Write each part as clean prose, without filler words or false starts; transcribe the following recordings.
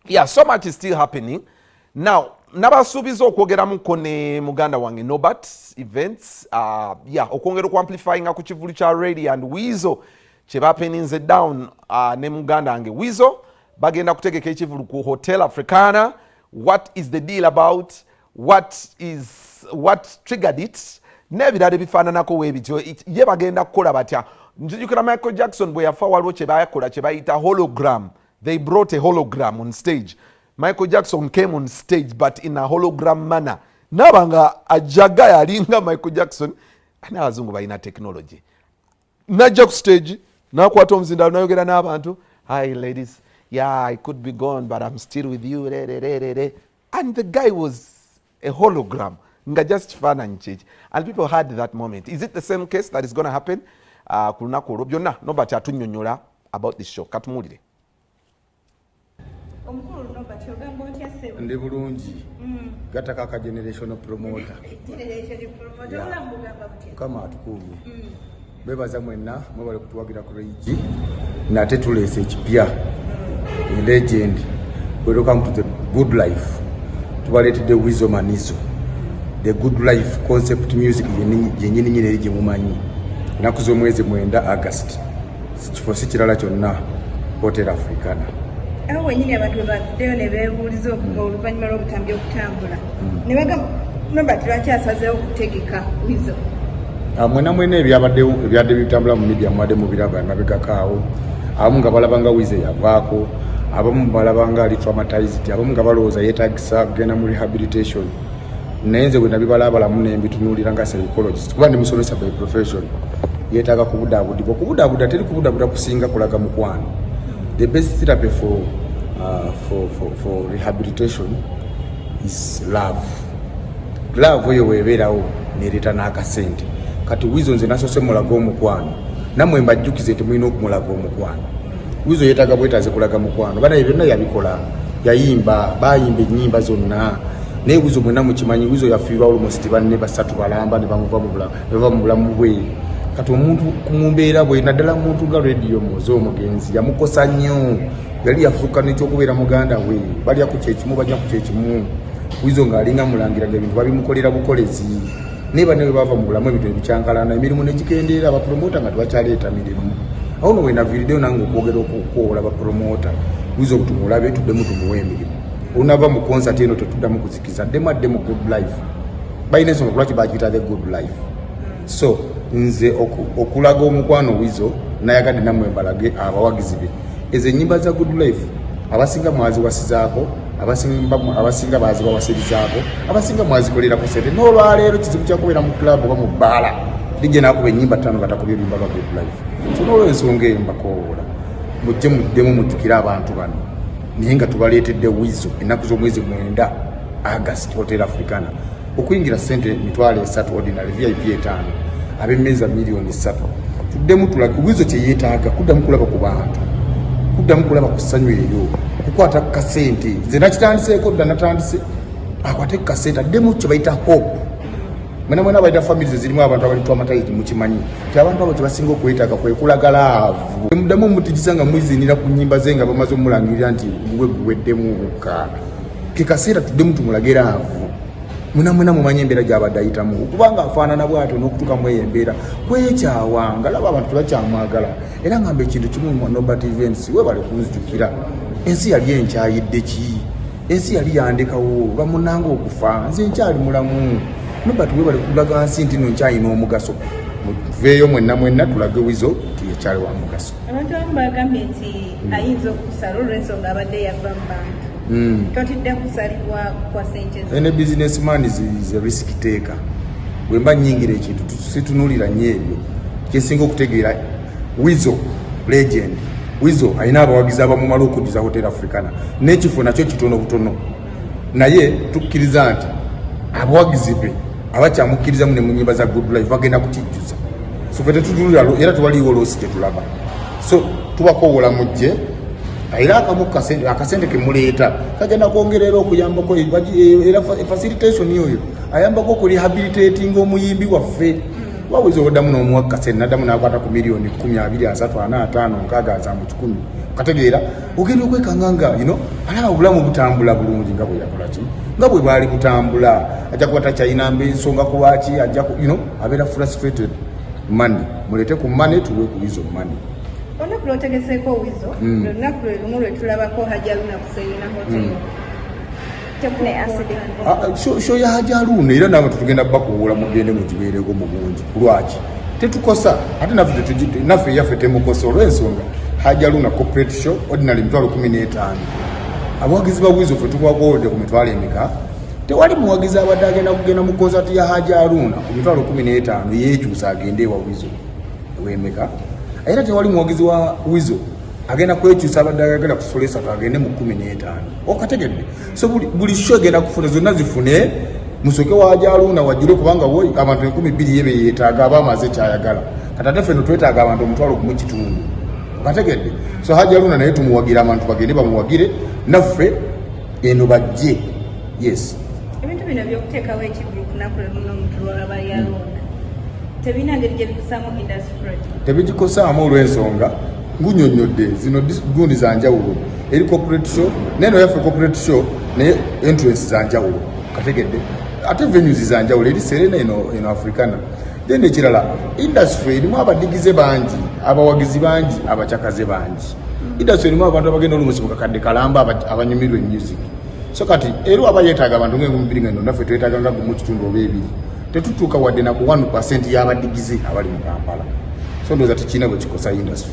Yeah, so much is still happening. Now nabasuubiza okwogeramuko ne muganda wange Nobert Events, yeah, okwongera okuamplifyinga ku kivulu kya Radio and Weasel kye bapeninze down ne muganda wange Weasel. Bagenda kutegeka ekivulu ku Hotel Africana. What is the deal about? What triggered it? N'ebirala ebifaananako weebityo. Ye bagenda kukola batya? Nzijukira Michael Jackson bwe yafa, waliwo kye bakola kye bayita hologram. They brought a hologram on stage. Michael Jackson came on stage, but in a hologram manner, naaba nga ajaga yalinga Michael Jackson. N'abazungu balina technology. Najja ku stage, nakwata omuzindalo, nayogera n'abantu, "Hi ladies, yeah, I could be gone, but I'm still with you," re, re, re, re, re. And the guy was a hologram, nga just kifaananyi kyeki, and people had that moment. Is it the same case that is going to happen ku lunaku olwo? Byonna Nobert atunnyonnyola about this show. Katumuwulire. Omukulu Nobert, ogamba otya, ssebo? Ndi bulungi. Gataka aka generational promoter. Generation promoter. Yeah. Obulamu bugamba butya? Mukama atukuumye. Bebaza mwenna mwebale kutuwagira ku Regi. Nate tuleese ekipya, legend. Welcome to the good life. Tubaleetedde Weasel Manizo, the good life concept music yenyini nyini eri gyemumanyi. Ennaku z'omwezi 9 August, kifo si kirala kyonna, Hotel Africana. Awo wenyini abantu bwe bavuddeyo ne beebuuliza oluvannyuma lw'obutambi okutambula ne bagamba, Nobert lwaki asazeewo okutegeka Weasel? Ah, mwena mwena ebyabaddewo, ebyadde bitambula mu media, mubadde mubiraba emabegako awo. Abamu nga balaba nga Weasel yavaako, abamu balaba nga ali traumatized, abamu nga balowooza yeetagisa kugenda mu rehabilitation. Naye nze bwe nabibalabalamu nembitunuulira nga psychologist, kuba ndi musomesa by profession, yeetaaga kubudaabudibwa. Okubudaabuda teri kubudaabuda kusinga kulaga mukwano. The best therapy for rehabilitation is love. Love eyo weebeerawo nereeta n'akasente. Kati Weasel nze nasoose mulaga omukwano, nammwe mbajjukize nti mulina okumulaga omukwano. Weasel yeetaaga bwetaaze kulaga mukwano. Banaye byonna yabikola, yayimba, bayimba ennyimba zonna, naye Weasel mwenna mukimanyi, Weasel yafiirwa almost banne basatu balamba ne bamuva mu bulamu, ne bava mu bulamu bwe. Kati omuntu mu mbeera bwe, naddala muntu nga Radio Mowzey omugenzi yamukosa nnyo. Yali yafuuka nekyokubeera muganda we, balya ku kyekimu, bajja ku kyekimu. Weasel ng'alinga mulangira nga ebintu babimukolera bukolezi, naye banne bwe bava mu bulamu, ebintu ebikyankalana, emirimu negikendeera, abapromota nga tebakyaleeta mirimu. Awo no wenaviiriddeyo nange okwogera okukoola bapromota, Weasel tumulabe, tuddemu tumuwe emirimu. Olunava mu concert eno tetuddamu kuzikiza, ddemu adde mu good life. Balina ensonga lwaki bagiyita the good life. So nze okulaga omukwano Weasel, nayagadde nammwe mbalage abawagizi be. Ezo ennyimba za good life abasinga mwaziwasizaako, abasinga bazibawasirizaako, abasinga mwazikolerako sente. N'olwaleero kizibu kyakubeera mu club oba mu bbaala, DJ nakuba ennyimba 5 nga takubye oluyimba lwa good life. So n'olwensonga eyo mbakowoola mujje muddemu mujjukire abantu bano, naye nga tubaleetedde Weasel ennaku z'omwezi 9 August, Hotel Africana. Okuyingira sente 30,000 ordinary, VIP 5, ab'emmeeza 3 miliyoni. Tuddemu tulage Weasel kyeyeetaaga, kuddamu kulaba ku bantu, kuddamu kulaba ku ssanyu eryo, kukwata kasente. Nze nakitandiseeko dda, natandise akwate kasente, addemu kye bayita hope. Mwena mwena abalina families ezirimu abantu abali traumatized, mukimanyi ti abantu abo kyebasinga okwetaaga kwe kulaga love. Muddamu omutigisa nga muzinira ku nyimba ze nga bamaze omulangirira nti guwe guweddemu obukka. Ke kaseera tuddemu tumulage love. Mwena mwena mumanyi embeera gy'abadde ayitamu, okubanga afaanana bw'atyo n'okutuuka mu eyo embeera kwekyawanga, laba abantu tebakyamwagala. Era ngamba ekintu kimu mu Nobert Events, webale kunzijukira. Ensi yali enkyayidde ki? Ensi yali yandekawo bamunanga okufa, nze nkyali mulamu. Nobert, webale kulaga nsi nti no nkyalina omugaso. Muveeyo mwenna mwenna tulage Weasel nti yekyali wa mugaso. Abantu abamu bagambye nti ayinza okusala olw'ensonga abadde yava mu bantu. Totidde kusalibwa kwa sente ze? Any businessman is a risk taker. Bwe mba nyingira ekintu, situnuulira nnyo ebyo. Kyensinga okutegeera, Weasel legend, Weasel alina abawagizi abamumala okujjuza Hotel Africana, n'ekifo nakyo kitono butono, naye tukkiriza nti abawagizi be abakyamukkirizamu ne mu nyimba za good life bagenda kukijjuza. So fe tetutunulira, era tewaliiwo loss gyetulaba. So tubakowola mujje, era akamu akasente kemuleeta kagenda kwongera era okuyambako era facilitation oyo ayambako okurehabilitating omuyimbi waffe. Kuba Weasel obaddamu n'omuwa kasente naddamu n'akwata ku miliyoni 10, 20, 30, 40, 50, 60, 100, kategeera ogenda okwekanga nga alaba obulamu butambula bulungi nga bwe yakola ki, nga bwe bwali butambula. Ajja kuba takyalina ensonga ku lwaki ajja abeera frustrated. Money, mulete ku money, tuwe ku Weasel money. Olunaku lwotegeseeko Weasel, lunaku lwe lumu lwe tulabako Hajji Haruna ku Serena Hotel. Ne Acid. Ah, show ya Hajji Haruna era nawe tetugenda bakuwula, mugende mugibeereko mu bungi. Lwaki tetukosa? Ate naffe naffe yaffe temukosa olw'ensonga Hajji Haruna corporate show ordinary 15,000. Abawagizi ba Weasel ffe tukwagowodde ku mitwalo emeka? Tewali muwagizi abadde agenda kugenda mu concert ya Hajji Haruna ku 15,000 yeekyusa agende ewa Weasel ewemeka. Era tewali muwagizi wa Weasel agenda kwekyusa abadde ayagala kusula esatu agende mu 15. Okategedde? So buli show egenda kufuna zonna zifune musoke wa Hajji Haruna wajjule, kubanga wo abantu 2000 ye beyeetaaga aba amaze kyayagala. Kati ate ffeno twetaaga abantu 15,000. Okategedde? So Hajji Haruna naye tumuwagira, abantu bagende bamuwagire, naffe eno bajje, yes. Ebintu bino byokuteekawo ekivvulu ku lunaku lwe lumu n'omuntu lwalaba yalonda tebirina ngeri gye bikusaamu industry? Tebigikosaamu olw'ensonga ngunyonnyodde zino gundi za njawulo. Eri corporate show neno yaffe corporate show, naye entrance za njawulo, kategedde, ate venues za njawulo, eri Serena, eno Africana. Then ekirala, industry erimu abadigize bangi, abawagizi bangi, abakyakaze bangi. Industry erimu abantu abagenda oluusi mu kakadde kalamba abanyumirwa music. So kati era aba yeetaaga abantu nga 2000, nga eno naffe twetaaga nga 1.5 oba 2. Tetutuuka wadde na ku 1% y'abadigize abali mu Kampala. So ndowooza tekirina bwe kikosa industry.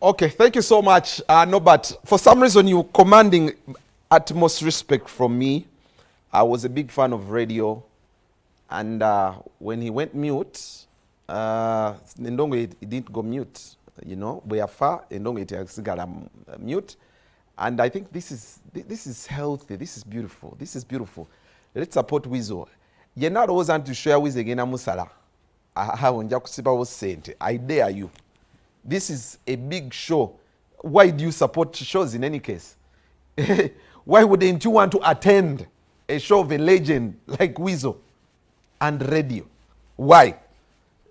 Okay, thank you so much, Norbert. For some reason, you're commanding utmost respect from me. I was a big fan of radio, and when he went mute, Ndongo, it didn't go mute. Bwe yafa Endongo teyasigala mute, and I think this is healthy. This is beautiful. This is beautiful. Let's support Weasel. Yenna alowooza nti show ya Weasel egenda musala, awo nja kusibawo ssente. I dare you. This is a big show. Why do you support shows in any case? Why wouldn't you want to attend a show of a legend like Weasel and Radio? Why?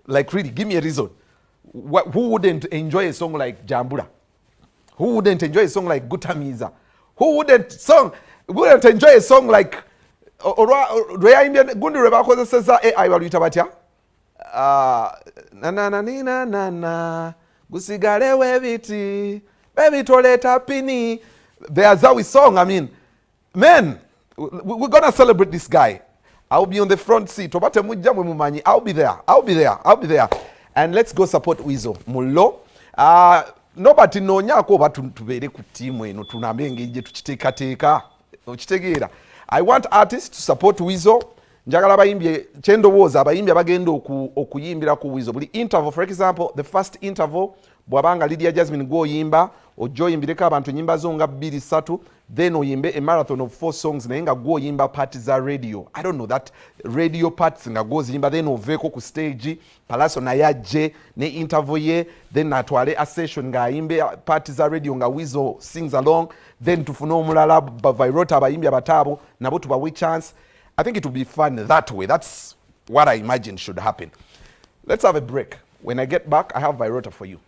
Like, really, give me a reason. Who wouldn't enjoy a song like Jambula? Who wouldn't enjoy a song like Gutamiza? Who wouldn't enjoy a song like lwe yayimbye gundi lwe bakozeseza AI, baluyita batya? Ah, na na na ni na na na gusigalewo ebiti bebitoleta pini, the Azawi song. I mean, man, we're gonna celebrate this guy. I'll be on the front seat. Oba temujja mwe mumanyi, I'll be there, I'll be there, I'll be there. And let's go support Weasel mulo. Nobert, noonyaako oba tubeere ku ttiimu eno, tunambe engeri gye tukiteekateeka. Okitegeera? I want artists to support Weasel. Njagala abayimbi, kyendowooza abayimbi abagenda okuyimbira ku Weasel buli interval. For example, the first interval, bw'abanga Lydia Jasmine gwoyimba, ojja oyimbireko abantu enyimba zo nga bbiri ssatu, then oyimbe a marathon of four songs, naye nga gwoyimba part za Radio. I don't know, that radio parts nga gwoziyimba, then oveeko ku stage, Palaso naye ajje ne interval ye, then atwale a session ng'ayimbe part za Radio nga Weasel sings along, then tufune omulala, Vyroota, abayimbi abataabo nabo tubawe chance. I think it will be fun that way. That's what I imagine should happen. Let's have a break. When I get back, I have Vyroota for you.